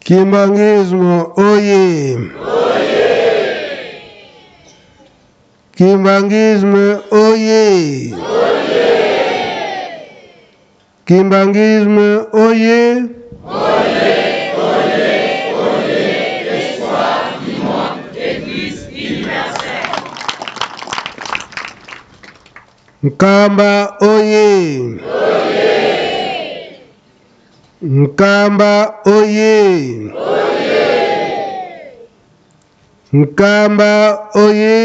Kimbanguisme oye! Kimbanguisme oye! Kimbanguisme oye! Nkamba oye! Nkamba oye! Nkamba oye!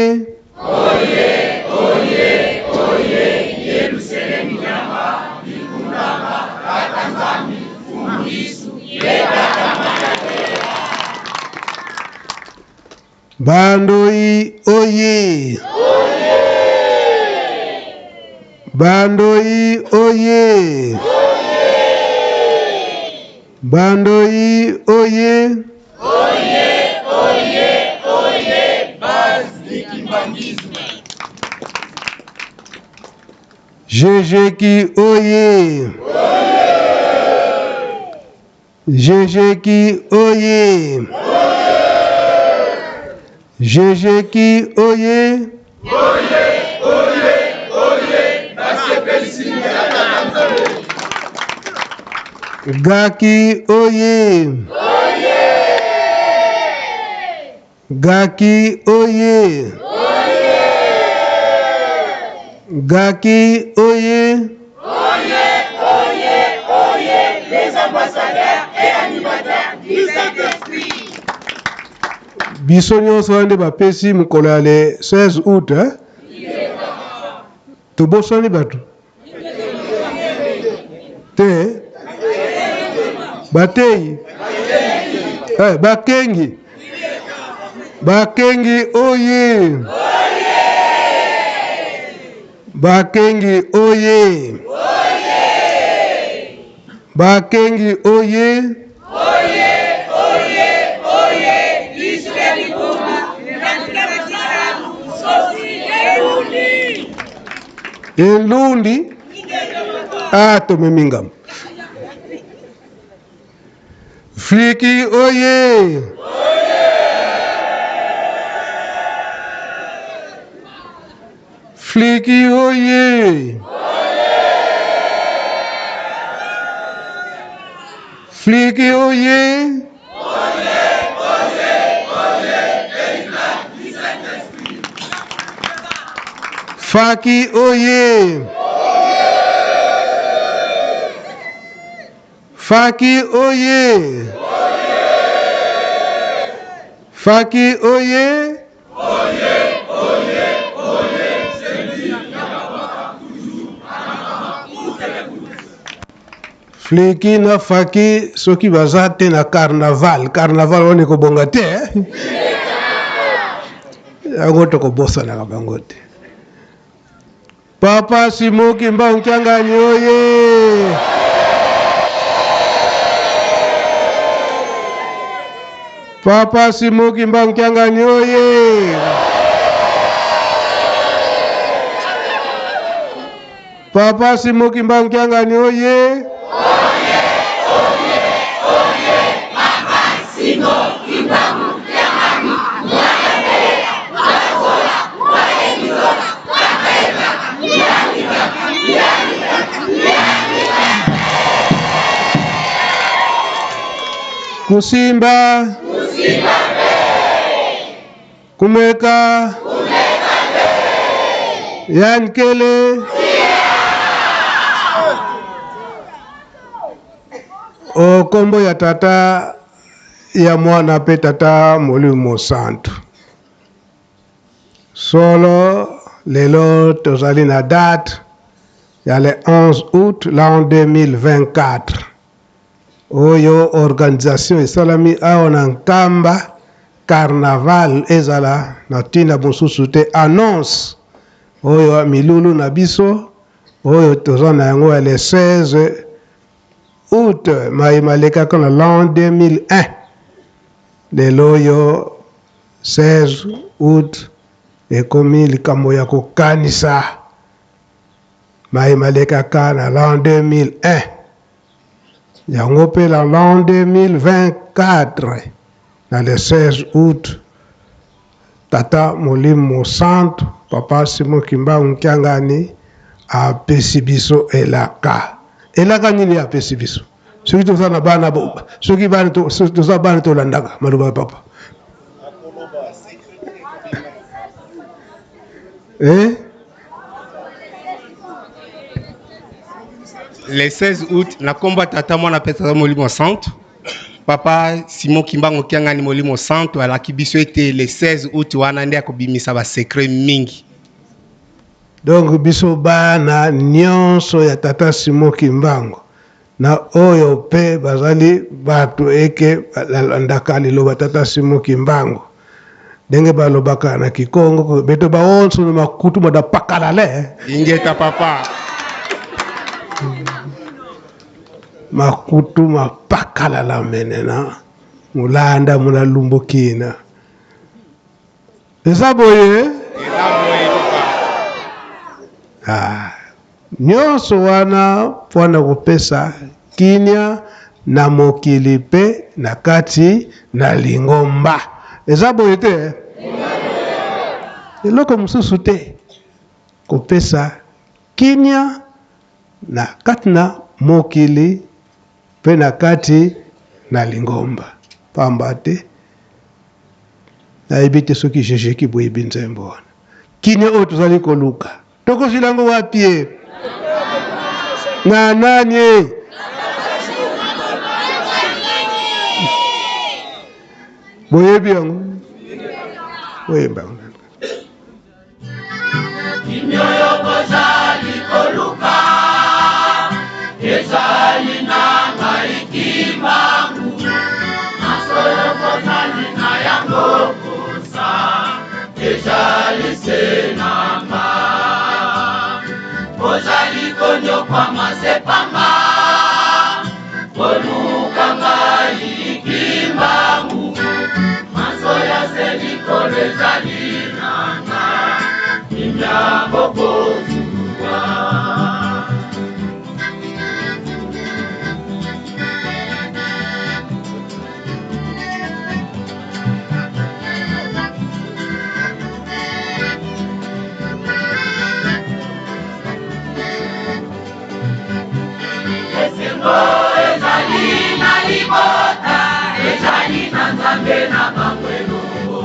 Bandoyi oye! Bandoyi oye! Bandoyi oye! Jejeki oye! Jejeki oye! Jejeki oye! Gaki oye! Gaki oye! Gaki oye! Biso nyonso wana nde bapesi mokolo ya le 16 août eh? Tobosani bato te, bateyi eh, bakengi bakengi oye bakengi oye bakengi oye elundi ah tomemi ngambo fliki oye fliki oye fliki oye faki oye faki oye faki oye Fliki na faki soki baza te na carnaval, carnaval wana ekobonga te eh? Yango tokobosanaka bango te. Papa Simon Kimbangu Kiangani oye! Papa Simon Kimbangu Kiangani oye! Papa Simon Kimbangu Kiangani oye! Kusimba Kumeka Yankele O kombo ya tata ya mwana pe tata molimo santu. Solo lelo tozali na date ya le 11 août l'an 2024. Oyo organisation esalami awa na Nkamba, carnaval ezala na ntina mosusu te, annonce oyo milulu na biso oyo toza na yango ya le 16 août maye malekaka na l'an 2001 lelo oyo 16 août ekomi likambo ya kokanisa maye malekaka na l'an 2001. Yango mpe na l'an 2024, na le 16 août, Tata Molimo Mosantu, Papa Simon Kimbangu Kiangani, apesi biso elaka. Elaka nini apesi biso? Soki toza na bana, soki bana toza bana tolandaka maloba ya papa. Eh? Le 16 août, na kombo ya Tata Mwana mpe Tata Molimo Santu, Papa Simon Kimbangu Kiangani Molimo Santu alaki biso ete le 16 août wana nde akobimisa ba secret mingi. Donc biso bana nionso ya Tata Simon Kimbangu na oyo pe bazali batu eke balandaka liloba Tata Simon Kimbangu ndenge balobaka na Kikongo beto baonso na makutu mada pakalale. Ingeta papa. Makutu mapakalala menena mulanda muna lumbukina. Eza boye? Eza boye papa. Ah, nyonso wana mpo na kopesa kimia na mokili mpe na kati na lingomba. Eza boye te? Eloko mosusu te, kopesa kimia na kati na mokili mpe na kati na lingomba. Pamba te nayebi te soki jejeki boyebi nzembo wana. Kimia oyo tozali koluka tokozwila yango wapi ye? Na nani? Boyebi yango? Boyemba yango. Kimia oyo bozali koluka ezali na ngai Kimbangu, na solo bozali na yango posa ezali se na nga. Bozali konyokwama se pamba, koluka ngai Kimbangu, manso ya se likolo ezali na nga, kimia bokozwa. Esengo ezali na libota, ezali na Nzambe na bango elongo.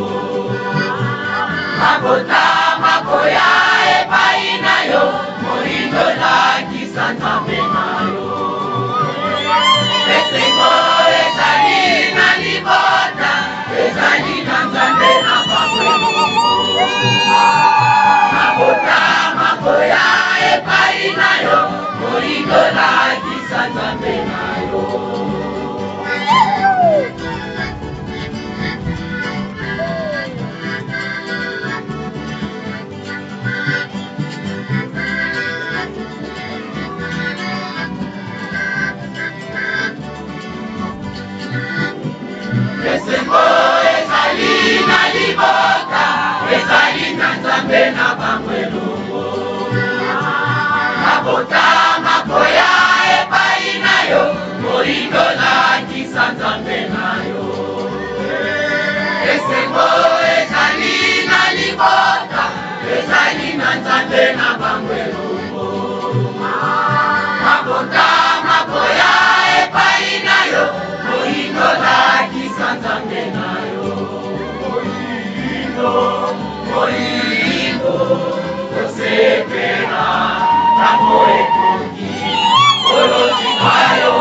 Mabota makoya epai na yo, moindo lakisa Nzambe na yo. Esengo ezali na libota, ezali na Nzambe na bango elongo. Mabota makoya epai na yo, moindo lakisa Nzambe na yo. Esengo ezali na libota, ezali na Nzambe na bango elongo. Mabota makoya epai na yo, moindo lakisa Nzambe na yo. Esengo ezali na libota, ezali na Nzambe na bango elongo. Mabota makoya epai na yo, moindo lakisa Nzambe na yo. Moindo, moindo, tosepela tango ekoki, bolozi bwa yo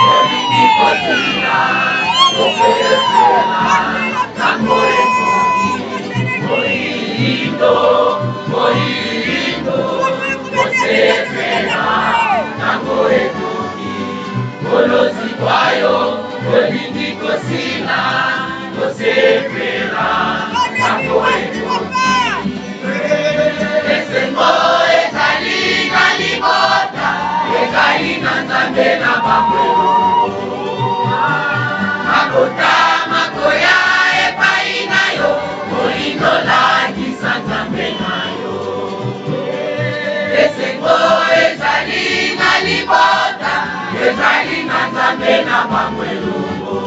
bolingi kosila. Tosepela tango ekoki, moindo, moindo, tosepela tango ekoki, bolozi bwa yo bolingi kosila. Tosepela tango ekoki. Esengo ezali na libota, ezali na Nzambe na bango elongo. Mabota makoya epai na yo, moindo lakisa Nzambe na yo. Esengo ezali na bango elongo.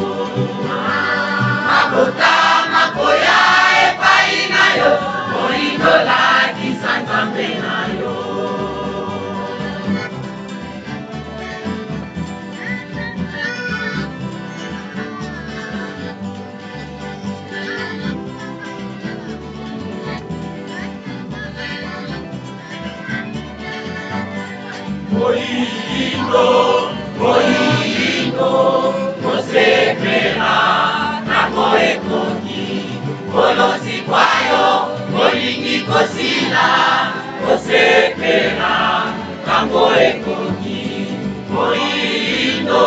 Mabota makoya epai na yo, moindo lakisa Nzambe na yo. Moyindo, moyindo, kosepela ntango ekoki, bolozi bwa yo bolingi kosila, kosepela ntango ekoki, moyindo,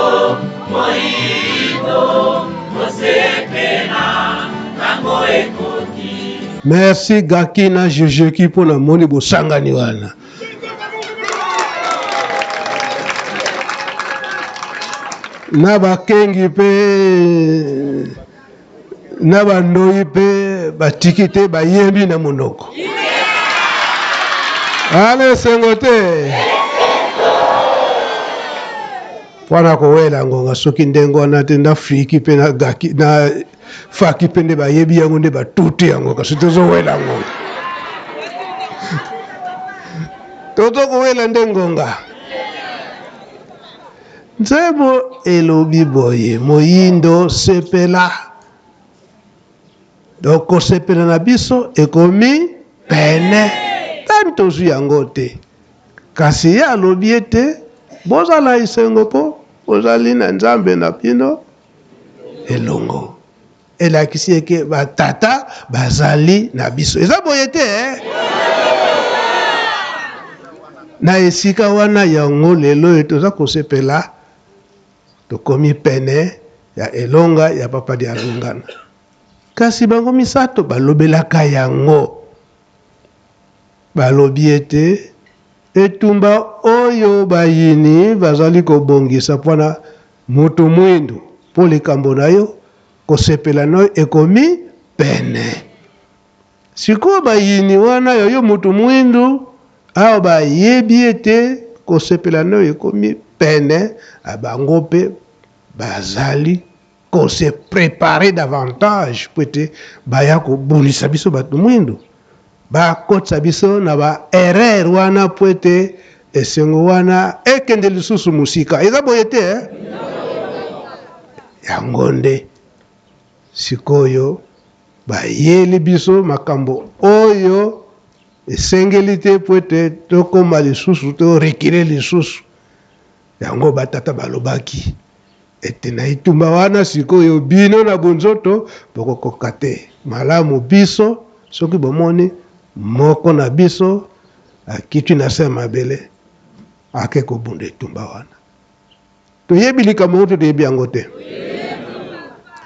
moyindo, kosepela ntango ekoki. Merci Gaki na Jejeki mpo na moni bosangani wana. Na bakengi mpe na bandoi mpe batiki te bayembi na monoko. Wana esengo te mpo na kowela ngonga soki ndenge wana te na fiki mpe na gaki na faki mpe nde bayebi yango nde batuti yango kasi tozowela ngonga tozokowela nde ngonga nzembo elobi boye moyindo sepela donc kosepela na biso ekomi pene tani tozwi yango te kasi ye alobi ete bozala esengo mpo bozali na nzambe na bino elongo elakisi eke batata bazali na biso eza boye te eh? na esika wana yango lelo oyo toza kosepela tokomi pene ya elonga ya papa Dialungana kasi bango misato balobelaka yango balobi ete etumba oyo bayini bazali kobongisa mpona Moto mwindu po likambo na yo kosepela na yo ekomi pene. Sikoyo bayini wana ya yo moto mwindu awa bayebi ete kosepela na yo ekomi pene, bango pe bazali ko se preparer davantage po ete baya kobundisa biso bato mwindu, bakotisa biso na ba erreur wana po ete esengo wana ekende lisusu mosika. Eza boye te eh? Yango nde sikoyo bayeli biso makambo oyo esengeli te po ete tokoma lisusu to reculer lisusu. Yango batata balobaki ete na etumba wana sikoyo bino na bonzoto bokokoka te. Malamu biso soki bomoni moko na biso akiti na se ya mabele ake kobunda etumba wana. Toyebi likambo yango to toyebi yango te?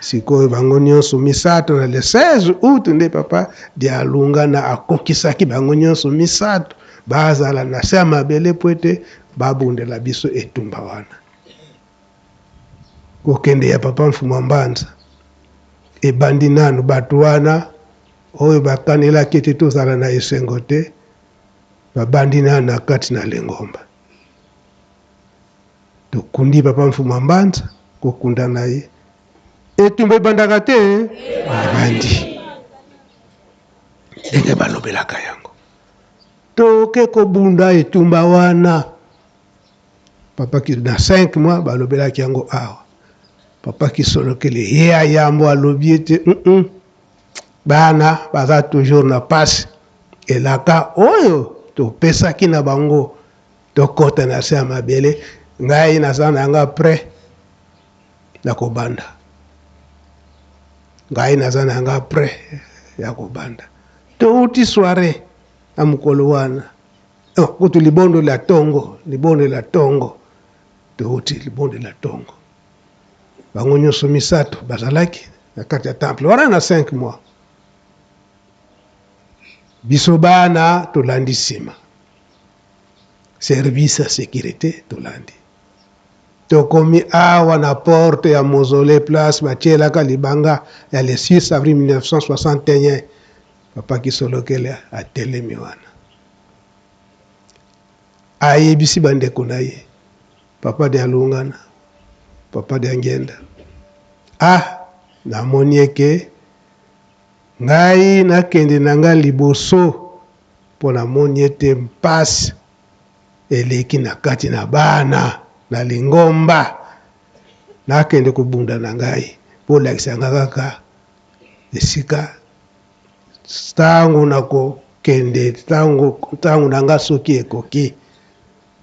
Sikoyo bango nyonso misato na le 16 août nde papa Dialungana akokisaki bango nyonso misato bazala na se ya mabele mpo ete babundela biso etumba wana. Kokende ya papa Mfumua Mbanza ebandi nanu bato wana oyo bakanelaki ete tozala na esengo te babandi nanu na kati na lingomba. Tokundi papa Mfumua Mbanza, kokunda na ye etumba ebandaka te, ebandi ndenge balobelaka yango. Toke kobunda etumba wana papa na 5 mois balobelaki yango awa. Papa Kisolokele ye ayambo alobi ete mm -mm, bana baza toujours na pasi, elaka oyo topesaki na bango tokota na se ya mabele, ngai naza na nga prêt na kobanda, ngai naza na nga prêt ya kobanda. Touti soirée na mokolo wana, oh, kutu libondo la tongo, libondo la tongo, touti libondo la tongo, bango nyonso misato bazalaki na kati ya temple wana na 5 mois. Biso bana tolandi nsima, service ya securite tolandi, tokomi awa na porte ya mausolée place batielaka libanga ya le 6 avril 1961. Papa Kisolokele atelemi wana, ayebisi bandeko na ye, papa Dialungana, Papa Diangienda, ah namoni eke ngai nakende na ngai liboso mpo namoni ete mpasi eleki na kati na bana na lingomba, nakende kobunda na ngai, bolakisa nga kaka esika ntango nakokende, ntango na nga soki ekoki,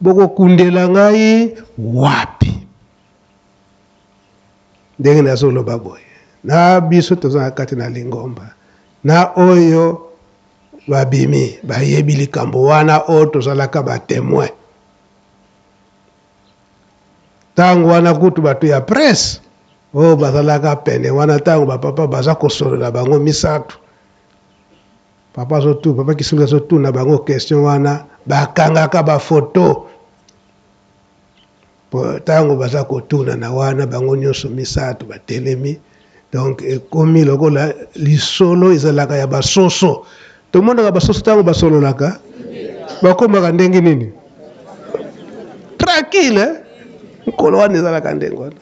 bokokundela ngai wapi? Ndenge nazoloba boye, na biso toza na kati na lingomba, na oyo babimi bayebi likambo wana, oyo tozalaka ba temoin. Ntango wana kutu bato ya presse oyo bazalaka pene wana, ntango bapapa baza kosolola bango misato, papa azotuna, papa Kisungi azotuna bango question wana, bakangaka ba photo. Po ntango baza kotuna na wana, bango nyonso misato batelemi. Donc ekomi lokola lisolo ezalaka ya basoso. Tomonaka basoso ntango basololaka, bakomaka ndenge nini? Tranquille, eh? Mokolo wana ezalaka ndenge wana.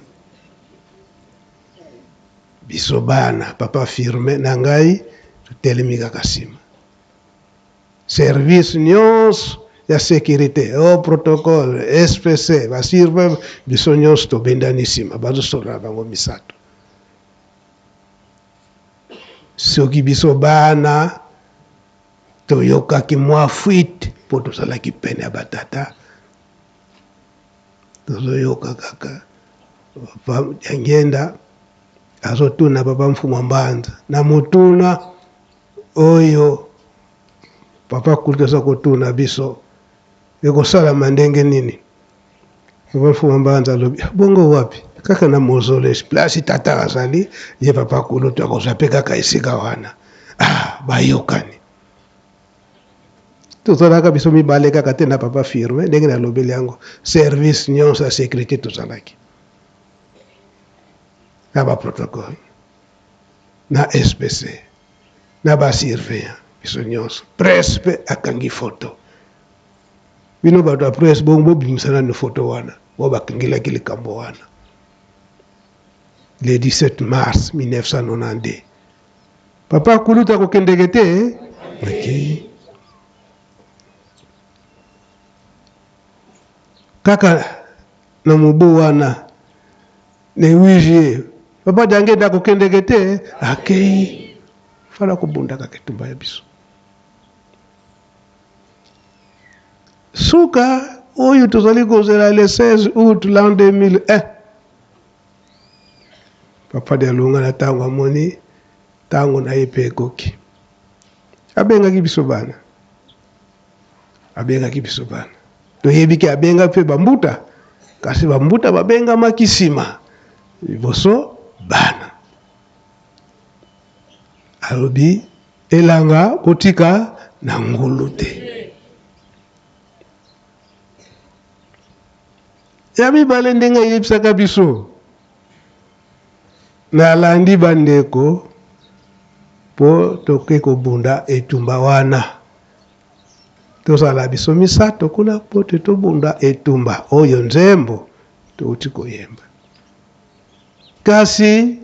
Biso bana, papa Firmin na ngai, totelemi kaka nsima. Service nyonso ya sécurité, au protocole, SPC, basurveille, biso nyonso tobendani nsima, bazosolola bango misato. Soki biso bana toyokaki mwa fuite mpo tozalaki pene ya batata, tozoyoka kaka papa Diangienda azotuna papa Mfuma Mbanza na motuna oyo papa Kulutu aza kotuna biso, ekosalama ndenge nini? Papa Mfuma Mbanza alobi, bongo wapi? Kaka na mausolée, place tata azali, ye papa Kulutu akozwa pe kaka esika wana. Ah, bayokani. Tozalaka biso mibale kaka te na papa Firmin, ndenge nalobeli yango, service nyonso ya sécurité tozalaki na ba protocole, na SPC, na ba surveillant, biso nyonso. Presse pe akangi photo. Bino bato ya presse bongo bobimisa nanu photo wana, oyo bakangelaki likambo wana le 17 mars 1992. Papa Kulutu akokendeke te? Okay. Kaka na mobu wana le 8 juillet, papa Diangienda akokendeke te? Akei. Fala kobunda kaka etumba ya biso. Suka oyo tozali kozela le 16 août l'an 2001. Papa Dialunga na tango amoni tango na ye pe ekoki. Abengaki biso bana. Abengaki biso bana. Toyebi ke abenga pe bambuta, kasi bambuta babengamaki sima, liboso bana. Alobi elanga kotika na ngulu te. Ya mibale ndenge ayebisaka biso, nalandi bandeko po toke kobunda etumba wana. Tozala biso misato kuna po te tobunda etumba oyo nzembo touti koyemba. Kasi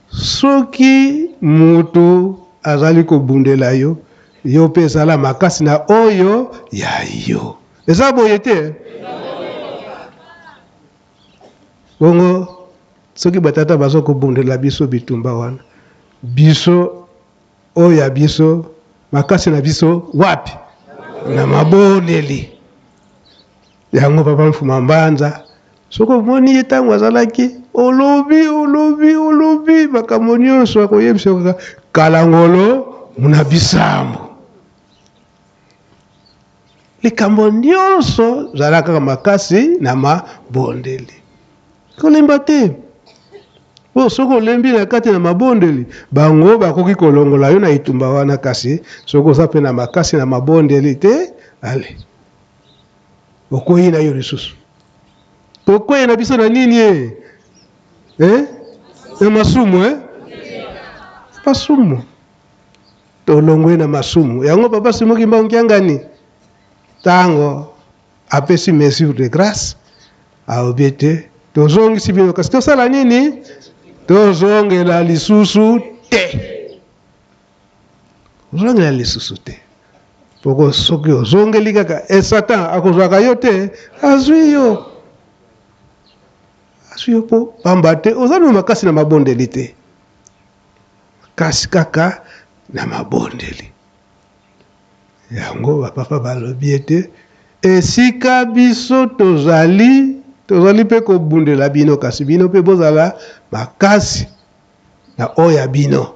soki mutu azali kobundela yo, yo pe zala makasi na oyo ya yo. Eza boye te? Bongo soki batata bazo kobundela biso bitumba wana, biso oyo ya biso makasi na biso wapi? Na mabondeli. Yango papa Mfuma Mbanza, soki omoni ye ntango azalaki olobi olobi olobi makambo nyonso, akoyebisa kaka kalangolo muna bisambo. Likambo nyonso zala kaka makasi na mabondeli, kolemba te. Po soki olembi na kati na mabondeli, bango bakoki kolongola yo na etumba wana, kasi soki oza pe na makasi na mabondeli te, ale okwei na yo lisusu. Tokwei na biso na nini e? Eh? Na masumu eh? Masumu. Tolongwe na masumu. Yango papa Simon Kimbangu Kiangani tango apesi mesure de grâce, alobi ete Tozongisi bino kasi tosala nini? Tozongela lisusu te. Ozongela lisusu te. Poko soki ozongeli kaka e Satan akozwaka yo te, azwi yo. Azwi yo po pamba te oza na makasi na mabondeli te. Makasi kaka na mabondeli. Yango ba papa balobi ete esika biso tozali, tozali mpe kobundela bino, kasi bino mpe bozala makasi na oyo ya bino.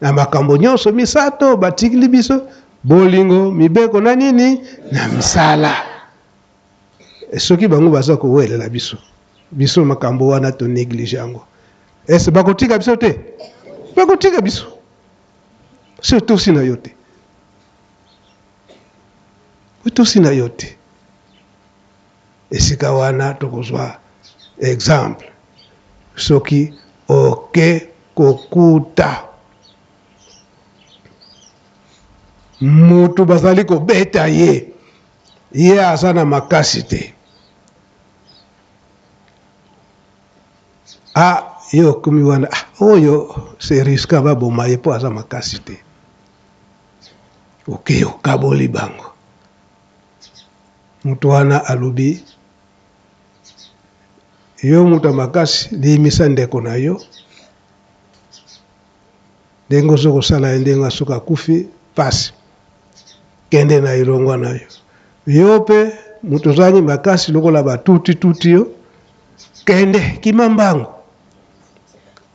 Na makambo nyonso misato batikili biso, bolingo, mibeko na nini? Na misala. Soki bango baza kowelela biso, biso makambo wana to neglige yango. Est-ce bakotika biso te? Bakotika biso. Soki otosi na yo te, otosi na yo te. Esika wana tokozwa exemple soki oke kokuta mutu bazali kobeta ye, ye aza na makasi te. Ah yo okomi wana ah, oyo c'est risque baboma ye mpo aza makasi te. Oke okaboli bango, moto wana alobi yo moto ya makasi limisa ndeko na yo ndenge ozo kosala ye ndenge soki akufi pasi kende na elongwa na yo. Yo mpe moto ozangi makasi lokola batuti tuti yo, kende kima mbangu.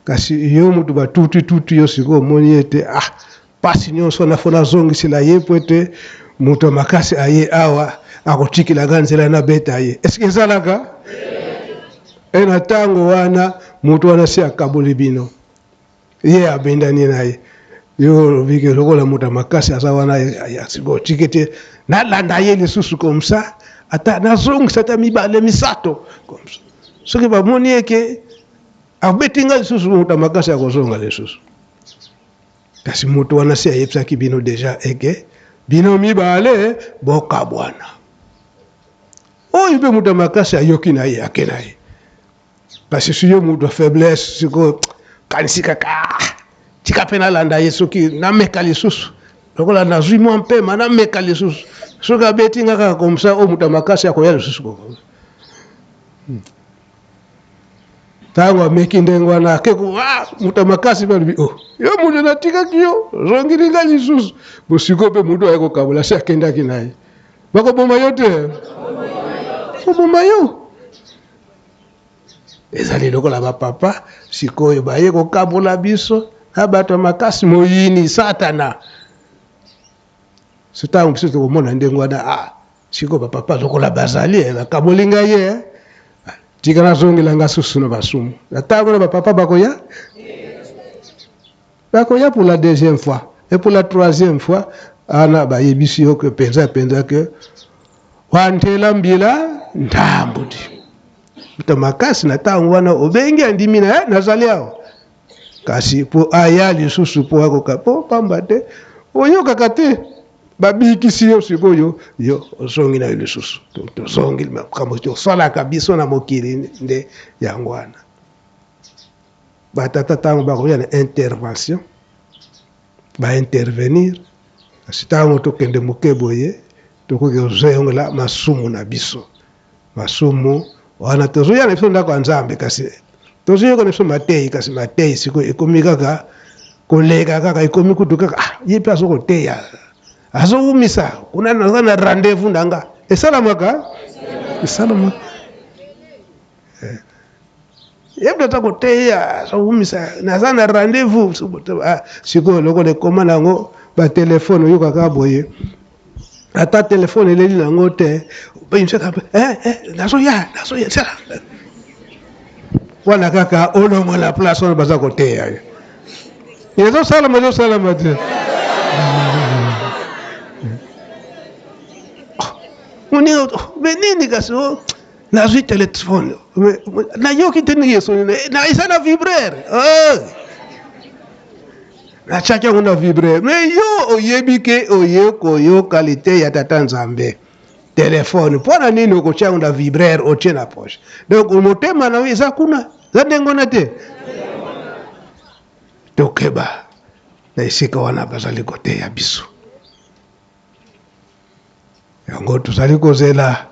Kasi yo moto batuti tuti yo sikoyo omoni ete ah pasi nyonso na fo nazongisela ye mpo ete moto ya makasi aye awa akotikela nga nzela nabeta ye. Eske ezalaka? E na ntango wana moto wana si akaboli bino, ye abendani na ye. Yo olobi ke lokola moto ya makasi aza wana sikoyo otiki te nalanda ye lisusu comme ça, ata nazongisa ata mibale misato comme ça. Soki bamoni ye ke abeti nga lisusu, moto ya makasi akozonga lisusu. Kasi moto wana si ayebisaki bino deja eke bino mibale bokabwana. Oyo mpe moto ya makasi ayoki na ye ake na ye. Kasi si yo moto ya faiblesse sikoyo kanisi kaka ah, tika mpe nalanda ye soki nameka lisusu lokola nazwi mwa mpema nameka lisusu soki abeti nga kaka comme ça oyo moto ya makasi akoya lisusu koko. Ntango ameki ndenge wana ake ko ah, moto ya makasi mpe alobi oh, yo moto natikaki yo ozongeli nga lisusu. Bosiko mpe moto aye kokabola si akendaki na ye, bakoboma yo te, koboma yo. Ezali lokola bapapa sikoyo baye kokabola biso na bato ya makasi, moyini Satana. So ntango biso tokomona ndenge wana ah, sikoyo bapapa lokola bazali eh, bakaboli ngai ye eh. Tika nazongela nga susu na basumu. Na ntango na bapapa bakoya, bakoya pour la deuxième fois et pour la troisième fois ana bayebisi yo ke mpenza mpenza ke wantela mbila ndambo di moto makasi na ntango wana obengi andimi na eh, nazali awa kasi mpo aya lisusu mpo akoka mpo pamba te oyokaka te babikisi yo sikoyo yo ozongi na yo lisusu. Tozongi makambo tosalaka biso na mokili nde yango wana. Batata ntango bakoya na intervention baintervenir, kasi ntango tokende moke boye tokoki kozongela masumu na biso. Masumu wana tozoya na biso ndako ya Nzambe, kasi tozoyoka na biso mateyi, kasi mateyi sikoyo ekomi kaka koleka kaka, ekomi kutu kaka ah, ye mpe azokoteya azowumisa kuna, naza na rendez-vous na nga. Esalamaka, esalamaka eh. Ye mpe aza koteya azowumisa, naza na rendez-vous. Ah, sikoyo lokola ekoma na yango batelefone oyokaka boye, ata telefone eleli na yango te, eh, eh, nazoya nazoya sala wana kaka olongwa na place wana baza koteya yo. Ezosalama, ezosalama te. Me nini kasi oh, nazwi telefone nayoki te ndenge esoni eza na vibrer oh. Natiaki yango na vibrer, me yo oyebi ke oye koyoka liteya tata Nzambe. Telefone mpo na nini okotia yango na vibreur otie na poche? Donc motema na yo eza kuna, eza ndenge wana te. Tokeba na esika wana bazali koteya biso yango. Tozali kozela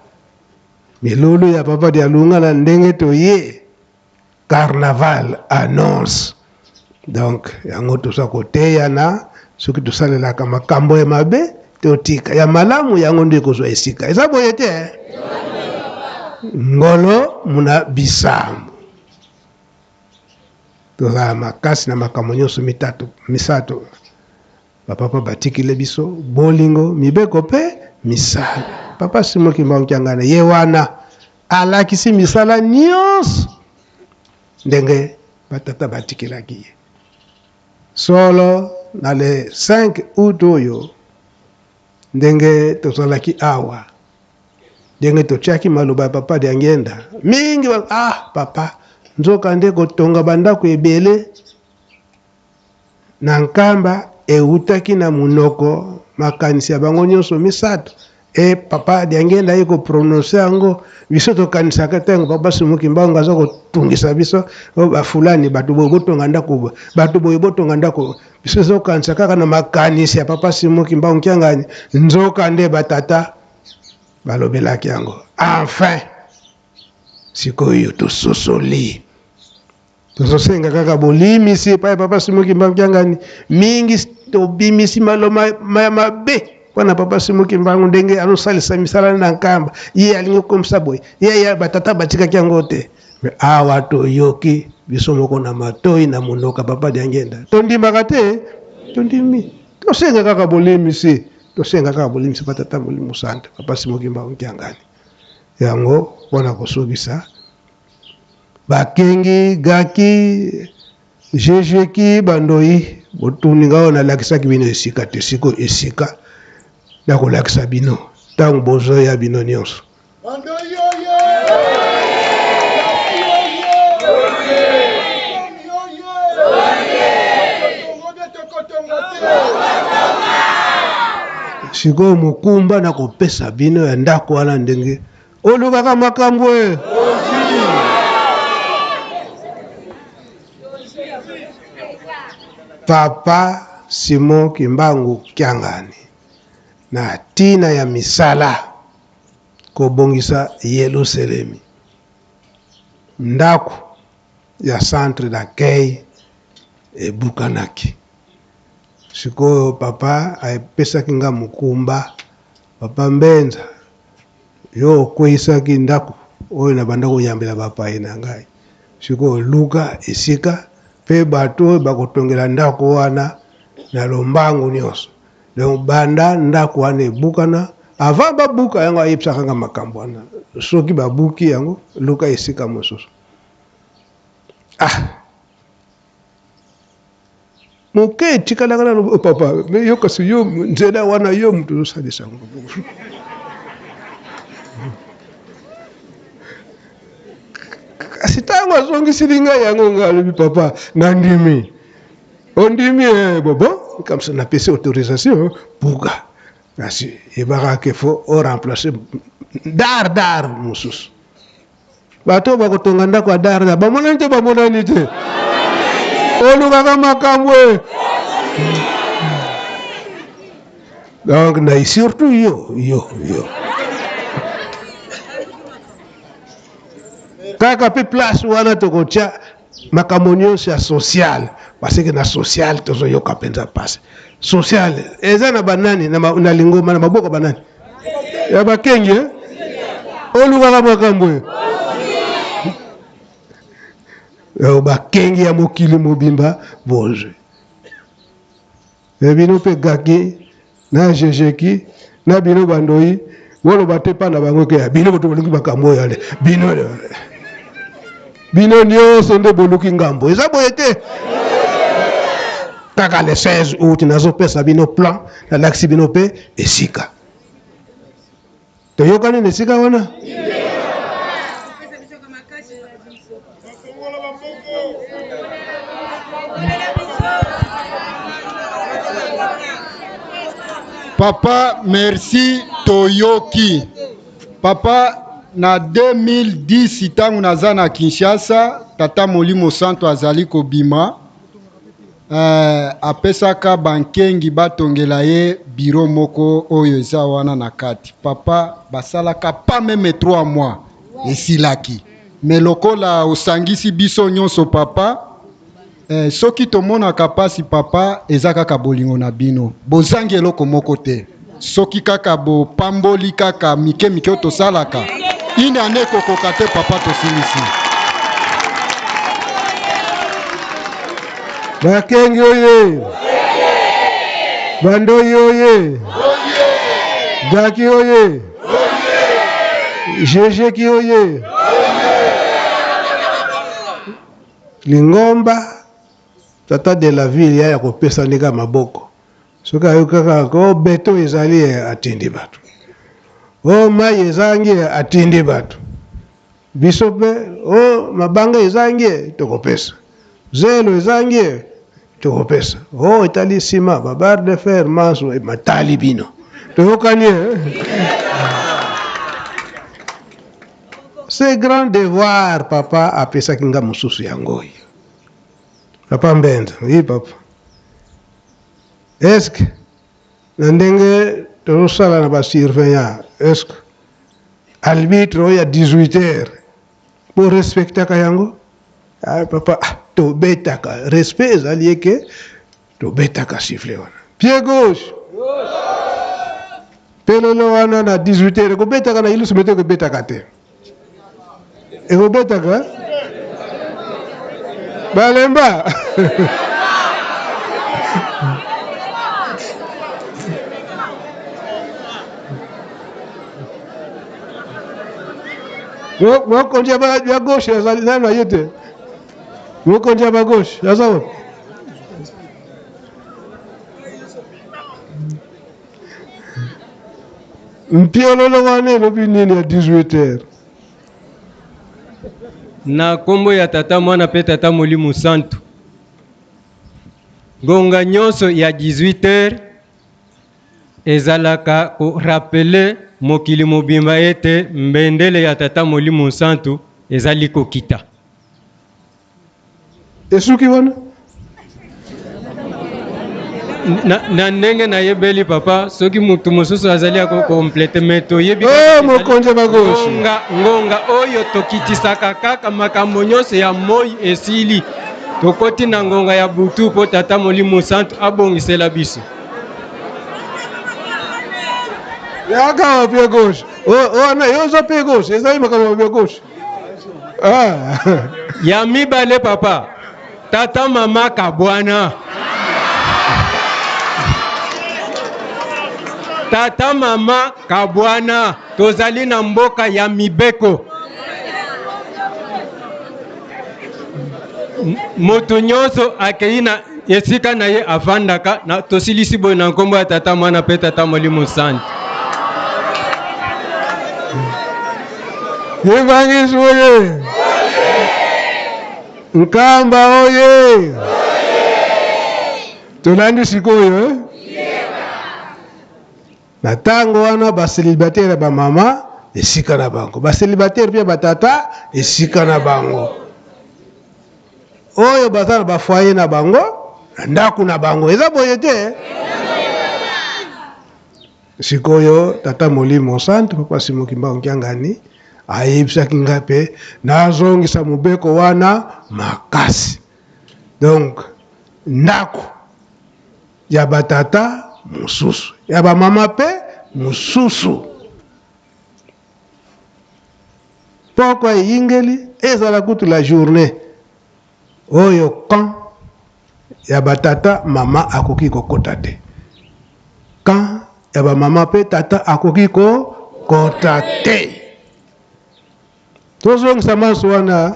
milulu ya Papa Dialunga na ndenge toye carnaval annonce. Donc yango toza koteyana, soki tosalelaka makambo ya mabe, totika ya malamu, yango nde ekozwa esika. Eza boye te? Ngolo muna bisambo, tozala makasi na makambo nyonso mitatu misato bapapa batikile biso: bolingo, mibeko mpe misala. Papa Simon Kimbangu Kiangani ye wana alakisi misala nyonso ndenge batata batikelaki ye. Solo na le 5 août oyo, ndenge tozalaki awa, ndenge totiaki maloba ya Papa Diangienda mingi, ah papa, nzoka nde kotonga bandako ebele na Nkamba ewutaki na monoko makanisi ya bango nyonso misato. E Papa Diangienda aye koprononce yango, biso tokanisaka ntango Papa Simon Kimbangu aza kotungisa biso: o bafulani, bato boye botonga ndako, bato boye botonga ndako. Biso tozokanisa kaka na makanisi ya Papa Simon Kimbangu Kiangani, nzoka nde batata balobelaki yango. Enfin sikoyo tososoli, tozosenga kaka bolimisi epai ya Papa Simon Kimbangu Kiangani. Mingi tobimisi maloba ya mabe mpona Papa Simon Kimbangu, ndenge azosalisa misala na Nkamba, ye alingi kokomisa boye, ye ya batata batikaki yango te. Me awa toyoki biso moko na matoi na monoko ya Papa Diangienda, tondimaka te, tondimi. Tosenga kaka bolimisi, tosenga kaka bolimisi pa Tata Molimo Santu, Papa Simon Kimbangu Kiangani. Yango mpona kosukisa, bakengi gaki jejeki bandoi botuni nga oyo nalakisaki bino esika te. Sikoyo esika nakolakisa bino ntango bozoya bino nyonso. Bandoi oye! Oye! Tokotonga te, tokotonga te. Sikoyo mokumba nakopesa bino ya ndako wana, ndenge olukaka makambo e Papa Simon Kimbangu Kiangani na ntina ya misala kobongisa Yelusalemi, ndako ya centre d'accueil ebukanaki. Sikoyo papa apesaki nga mokumba: "Papa Mbenza, yo okweyisaki ndako oyo na banda koyambela bapai na ngai. Sikoyo luka esika mpe bato oyo bakotongela ndako wana na lombangu nyonso." Donc banda ndako wana ebukana, avant babuka yango, ayebisaka nga makambo wana: "Soki babuki yango, luka esika mosusu." Ah, moke etikalaka na oh, papa, me yo kasi yo nzela wana yo moto ozosalisa yango. Kasi ntango azongisili ngai yango, ngai alobi: "Papa, nandimi." "Ondimi?" Eh, bobo comme ça napesi autorisation, buka. Kasi yebaka ke faut oremplace dar dar mosusu. Bato oyo bakotonga ndako ya dar dar bamonani te, bamonani te. Olukaka makambo e. Donc na surtout yo yo yo kaka mpe place wana tokotia makambo nyonso ya social, parce que na social tozoyoka mpenza mpasi. Social eza na banani na lingomba na maboko banani ya bakengi eh? Olukaka makambo e. Bakengi ya mokili mobimba bozwi e bino mpe gaki na jejeki na bino bandoi, boloba te mpa na bango ke ya bino boto boluki makambo oyo. Ale bino, bino nyonso nde boluki ngambo. Eza boye te? Kaka le 16 août nazopesa bino plan, nalakisi bino mpe esika. Toyokani na esika wana. Bafongola bamboko. Papa, merci, toyoki. Papa, na 2010 ntango naza na Kinshasa, Tata Molimo Santo azali kobima, apesaka bankengi batongela ye bureau moko oyo eza wana na kati. Papa, basalaka pas meme 3 mois esilaki. Mais lokola osangisi biso nyonso papa, soki tomonaka pasi papa, eza kaka bolingo na bino. Bozangi eloko moko te. Soki kaka bopamboli kaka mike mike oyo tosalaka, une année ekokoka te papa, tosilisi. Bakengi oye! Bandoyi oye! Jaki oye! Jejeki oye! Lingomba tata de la ville ya kopesa ndeka maboko. Soki ayoki kaka ko beton ezali atindi bato, o mai ezangi atindi bato, biso mpe o mabanga ezangi tokopesa, zelo ezangi tokopesa, o etali nsima ba barre de fer manso matali bino, toyokani. Ce grand devoir papa apesaki nga mosusu yango oyo. Papa Mbenza, oui papa. Est-ce que na ndenge tozosala na ba surveillant, est-ce que arbitre oyo ya 18 heures bo respectaka yango? Ah, papa, ah, tobetaka respect ezali eke tobetaka sifflet wana pied gauche pelelo wana na 18 heures ekobetaka na ilusu mete ekobetaka te, ekobetaka balemba. Mokonzi ya gauche azali nano aye te. Mokonzi ya bagauche aza wapi? Mpiololo wana elobi nini ya 18 heures? Na nkombo ya Tata, Mwana mpe Tata Molimo Santu, ngonga nyonso ya 18 heures ezalaka korappeler mokili mobimba ete mbendele ya Tata Molimo Santu ezali kokita. Esuki wana? Na ndenge nayebeli papa, soki mutu mosusu azali akocompléter, mais toyebi. Oh, mokonzi ya bagauche. Ngonga oyo tokitisaka kaka makambo nyonso ya moi esili, tokoti na ngonga ya butu mpo Tata Molimo Santu abongisela biso. Yaka wa pied gauche wana, yo oza pied gauche, ezali makambo ya pied gauche. Ah. Ya mibale papa, tata mama kabwana, tata mama kabwana, tozali na mboka ya mibeko. Moto nyonso akei na esika na ye avandaka na. Tosilisi boye na nkombo ya Tata, Mwana mpe Tata Molimo Santu. Kimbanguiste oye! Nkamba oye! Tolandi sikoyo, eh? Na ntango wana bacélibataire ya bamama esika na bango, bacélibataire mpe ya batata esika na bango, oyo baza na bafoyer na bango na ndako na bango, eza boye te? Sikoyo Tata Molimo Santu, Papa Simon Kimbangu Kiangani, ayebisaki ngai mpe nazongisa mobeko wana makasi. Donc ndako ya batata mosusu, ya bamama mpe mosusu, pokwa eyingeli, ezala kutu la journée oyo, camp ya batata mama akoki kokota te, camp ya bamama mpe tata akoki kokota te. Tozongisa maso wana.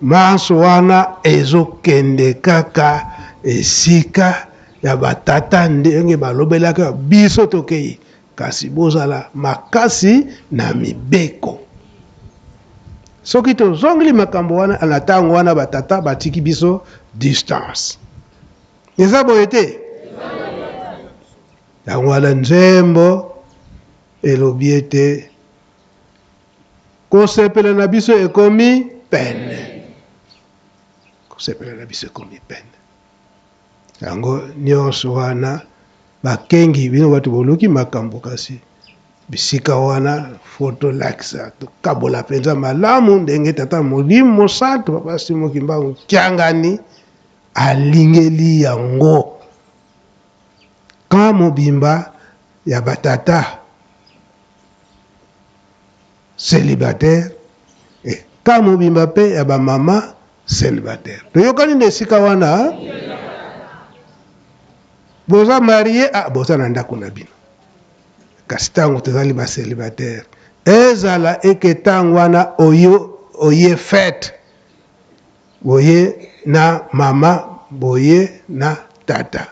Manso wana ezokende kaka esika ya batata ndenge balobelaka biso. Tokei, kasi bozala makasi na mibeko. Soki tozongeli makambo wana na ntango wana, batata batiki biso distance, eza boye te? Yango wana nzembo elobi ete kosepela na biso ekomi pene. Kosepela na biso ekomi pene. Yango nyonso wana bakengi bino bato boluki makambo, kasi bisika wana fo tolakisa, tokabola mpenza malamu ndenge Tata Molimo Mosantu Papa Simon Kimbangu Kiangani alingeli yango. Camp mobimba ya batata celibataire et camp mobimba pe ya ba mama celibataire. Toyokani na esika wana? Boza marie, ah, boza na ndako na bino. Kasi ntango tozali ba celibataire, ezala eke ntango wana oyo oye fete, boye na mama, boye na tata.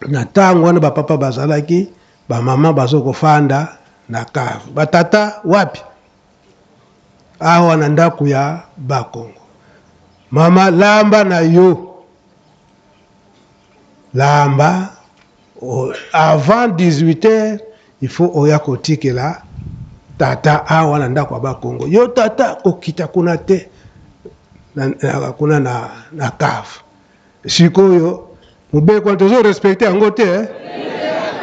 Na ntango wana bapapa bazalaki, bamama bazokofanda na cave, batata wapi? Awa na ndako ya Bakongo. Mama lamba na yo, lamba avant 18 heures, il faut oya kotikela tata awa na ndako ya Bakongo. Yo tata kokita kuna te, kuna na cave. Sikoyo mobeko wana tozo respecte yango te eh?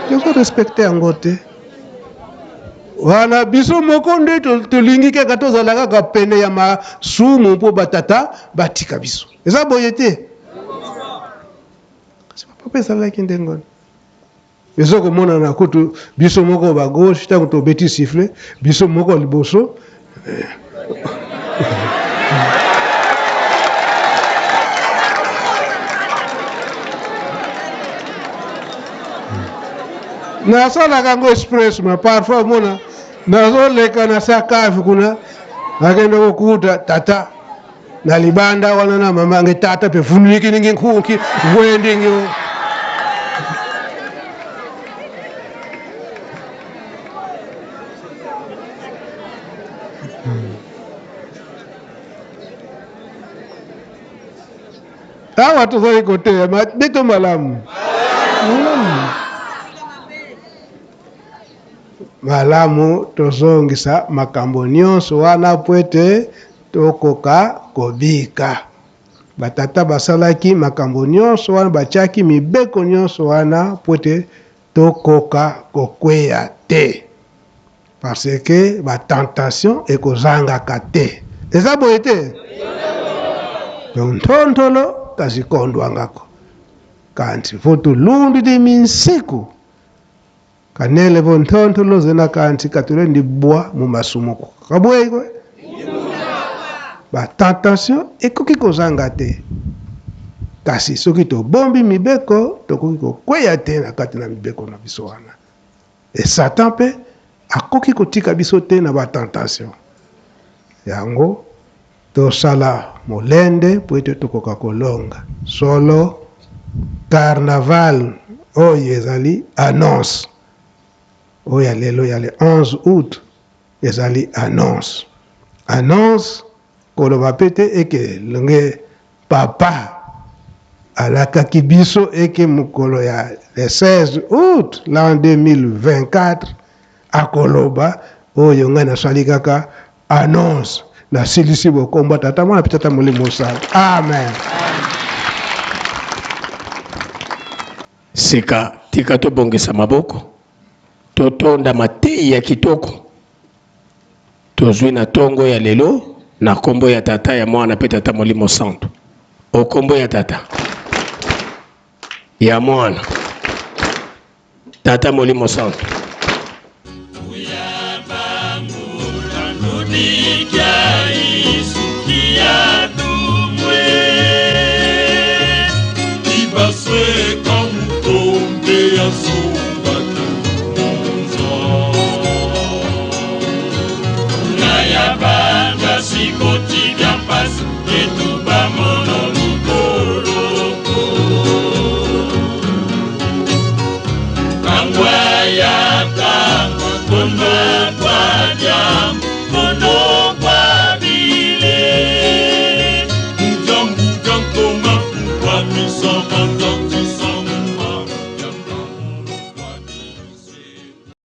Tozo respecte yango te. Wana biso moko nde tolingi kaka tozala kaka pene ya masumu mpo batata batika biso. Eza boye te. Kasi papa ezalaki ndenge wana. Ezo komonana kutu biso moko ba gauche ntango tobeti sifflet, biso moko liboso. Nasalaka yango express, ma parfois omona nazoleka na sakave kuna, nakende kokuta tata na libanda wana na mama nge tata pe funiki ningi nkuki wendingi. Awa tozali koteya mabe to malamu? Malamu. Malamu tozongisa makambo nyonso wana po ete tokoka kobika. Batata basalaki makambo nyonso wana, batiaki mibeko nyonso wana po ete tokoka kokweya te, parce que ba tentation ekozangaka te. Eza boye te? Donc ntontolo kasi kondwangako kanti votulundu di minsiku Kanele vo ntontolo zena kanti katule ndi bwa mu masumuku. Kabwe kwe? Ba tentation ekoki kozanga te. Kasi soki tobombi mibeko, tokoki kokweya te na kati na mibeko na biso wana. E Satan pe akoki kotika biso te na ba tentation. Yango tosala molende po ete tokoka kolonga. Solo, carnaval oyo ezali annonce. Oyo ya lelo ya le 11 août ezali annonce. Annonce koloba pe te eke longe papa alakaki biso eke mokolo ya le 16 août l'an 2024 akoloba oyo ngai nasali kaka annonce. Nasilisi bokombo Tata, Mwana mpe Tata Molimo Mosantu. Amen. Sika tika tobongisa maboko, totonda mateyi ya kitoko tozwi na tongo ya lelo na kombo ya Tata, ya Mwana mpe Tata Molimo Santu. O kombo ya Tata, ya Mwana, Tata Molimo Santu.